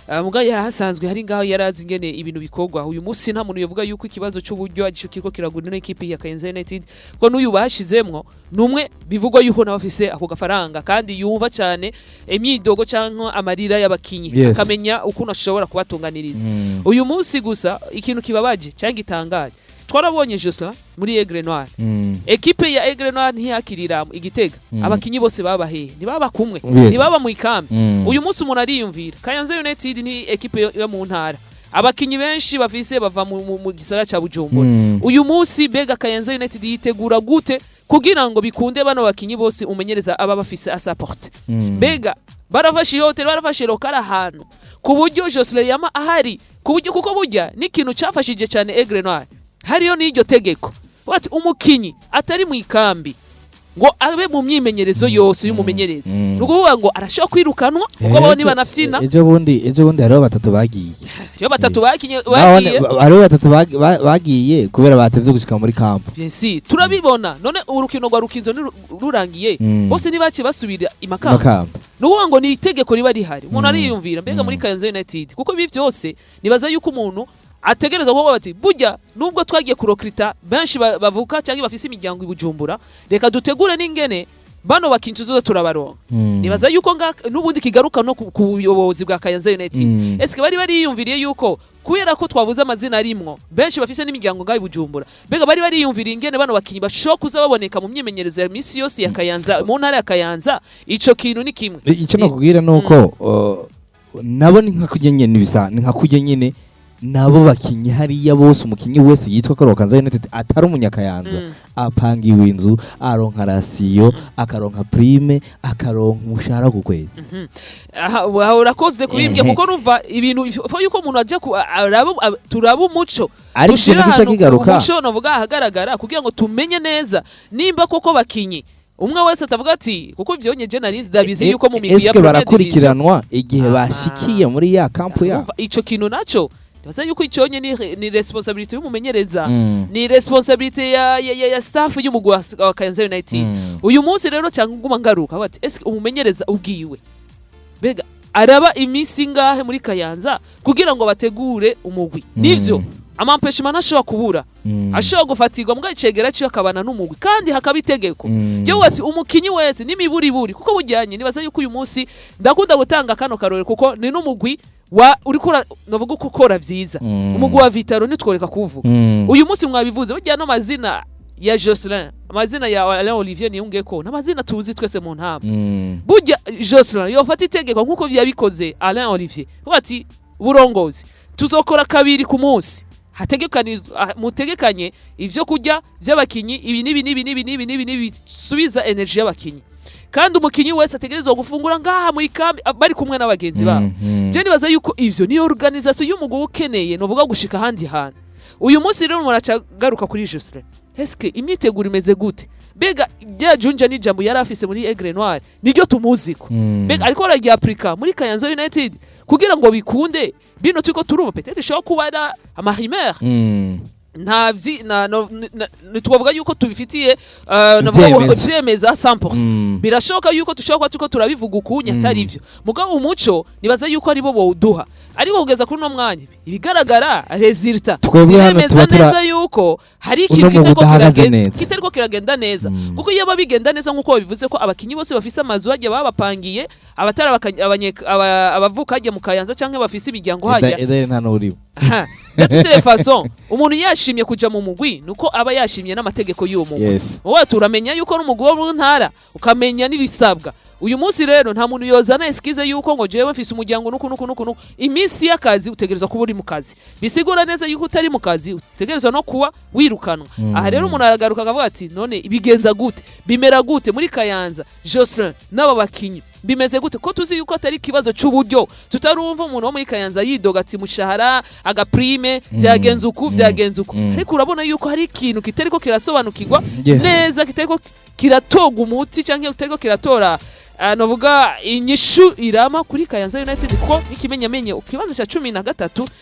Muga yarahasanzwe hari ngaho, yarazi ingene ibintu bikorwa. Uyu munsi nta muntu yovuga yuko ikibazo c'uburyo arico kiriko kiragura ino ekipe ya Kayanza United, ko n'uyu bashizemwo numwe bivugwa yuko nawe afise ako gafaranga kandi yumva cyane imyidogo canke amarira y'abakinyi, akamenya ukuntu ashobora kubatunganiriza. Uyu munsi gusa ikintu kibabaje cyangwa gitangaje, twarabonye Jocelyn muri Aigle Noir. Ekipe ya Aigle Noir ntiyakirira Igitega. Abakinyi bose baba hehe? Ntibaba kumwe? Ntibaba mu ikambi? Uyu munsi umuntu ariyumvira, Kayanza United ni ekipe yo mu ntara, abakinyi benshi bafise bava mu gisagara ca Bujumbura. Uyu munsi mbega Kayanza United yitegura gute kugira ngo bikunde bano bakinyi bose umenyereza aba bafise asaporte? Mbega barafashe ihoteli, barafashe local ahantu ku buryo Jocelyn yama ahari, ku buryo, kuko burya n'ikintu cafashije cyane Aigle Noir hariyo n'iryo tegeko bati umukinyi atari mu ikambi ngo abe mu myimenyerezo yose y'umumenyereza, ni ukuvuga ngo arashobora kwirukanwa kuko bo nibanafyina. Ejo bundi hariho batatu bagiye. Iyo batatu bakinye Nahone bagiye. Hariho batatu bagiye kubera batevye gushika muri camp. Bien sûr, turabibona. None urukino rwa Rukinzo rurangiye, bose ntibaciye basubira imakamba? Makamba. Ni ukuvuga ngo ni itegeko riba rihari. Umuntu ariyumvira, mbega muri Kayanza United, kuko ibi byose nibaza yuko umuntu ategereza kuvuga bati burya nubwo twagiye kurecruta benshi bavuka cyangwa bafise imiryango i Bujumbura, reka dutegure n'ingene bano bakinyi tuzoza turabaronka. Nibaza yuko n'ubundi kigaruka no ku buyobozi bwa Kayanza United. Eske bari bariyumviriye yuko kubera ko twabuze amazina arimwo benshi bafise n'imiryango ngaho i Bujumbura, mbega bari bariyumviriye ingene bano bakinyi bashobora kuza baboneka mu myimenyerezo ya misi yose ya Kayanza, mu ntara ya Kayanza? Ico kintu ni kimwe. Icyo nakubwira ni uko nabo ni nka kurya nyene, bisa ni nka kurya nyene nabo bakinyi hariya bose. Umukinyi wese yitwa ko Kayanza United atari umunyakayanza apangiwe inzu, aronka ration, akaronka prime, akaronka umushahara ku kwezi. Aha aha urakoze kubimbwiye, kuko numva ibintu ifo yuko umuntu aja ku araba, turaba umuco, ariko dushire ikintu gica ahantu kigaruka. Umuco novuga ahagaragara kugira ngo tumenye neza nimba koko bakinyi umwe wese atavuga ati kuko ivyo nyeje nari ndabizi yuko mu migwi ya eske Premier Division barakurikiranwa igihe bashikiye muri ya camp ya Urumva, ico kintu naco nibaza yuko iconye ni responsabilité y'umumenyereza, ni responsabilité ya staff y'umugwi wa Kayanza United. Uyu munsi rero cyangwa nguma ngaruka bati eske umumenyereza ubwiwe mbega araba iminsi ingahe muri Kayanza kugira ngo bategure umugwi? Nivyo, amampeshima ntashobora kubura, ashobora gufatirwa mbwa icegera ciwe akabana n'umugwi kandi hakaba itegeko ryo ati umukinyi wese n'imiburiburi, kuko bujyanye nibaza yuko uyu munsi ndakunda gutanga kano karore kuko ni n'umugwi wa uriko novuga uko ukora vyiza. Umugwi wa Vital'O nitworeka kuwuvuga. Uyu munsi mwabivuze, burya no mazina ya Jocelyn, amazina ya Alain Olivier Niyungeko n'amazina tuzi twese mu ntamba. Burya Jocelyn yofata itegeko nk'uko vyabikoze Alain Olivier, kuvuga ati burongozi tuzokora kabiri ku munsi, mutegekanye ivyo kurya vy'abakinyi, ibi n'ibi n'ibi n'ibi n'ibi n'ibi n'ibi, subiza énergie y'abakinyi, kandi umukinyi wese ategerezwa gufungura ngaha muri kambi bari kumwe n'abagenzi babo. Je nibaza yuko ivyo niyo organisation y'umugwi ukeneye novuga gushika ahandi hantu. Uyu munsi rero umuntu acagaruka kuri Jocelyn, eske imyiteguro imeze gute? Mbega rya junja n'ijambo yari afise muri Aigle Noir niryo tumuziko? Mbega ariko araryapurika muri Kayanza United kugira ngo bikunde? Bino turiko turumva peut-être ishobora kuba ari ama rumeurs. Nta vyi na no, ntitwovuga yuko tubifitiye navuga ngo Ivyemezo. ivyemezo a 100%. Birashoboka yuko dushobora kuba turiko turabivuga ukunya atari ivyo, mugabo umuco nibaza yuko aribo bowuduha. Ariko kugeza kuri uno mwanya ibigaragara, résultats Twebwe hano ziremeza tuba neza yuko hari ikintu uno mugwi kitariko udahagaze kiragenda neza. kitariko kiragenda neza, kuko iyo bigenda neza nk'uko babivuze ko abakinyi bose bafise amazu hagiye babapangiye, abatari abavuka hajya mu Kayanza canke bafise imiryango hajya. Ederi nta n'uriwe. Ha, de toutes les façons, umuntu yashimye kuja mu mugwi nuko aba yashimye n'amategeko y'uwo mugwi. Wowe turamenya yuko n'umugwi wo mu ntara, ukamenya n'ibisabwa. Uyu munsi rero nta muntu yozana excuse yuko ngo jewe mfise umuryango nuku nuku nuku nuku. Iminsi y'akazi utegerezwa kuba uri mu kazi, bisigura neza yuko utari mu kazi utegerezwa no kuba wirukanwa. Aha rero umuntu aragaruka akavuga ati none bigenza gute, bimera gute muri Kayanza? Jocelyn n'aba bakinyi bimeze gute, ko tuzi yuko atari ikibazo c'uburyo? Tutarumva umuntu wo muri Kayanza yidoga ati mushahara, aga prime, byagenze uku, byagenze uku. Ariko urabona yuko hari ikintu kitariko kirasobanukirwa neza, kitariko kiratorwa umuti cyangwa kitariko kiratora novuga inyishu irama kuri Kayanza United, kuko n'ikimenyamenye ikibanza cya 13.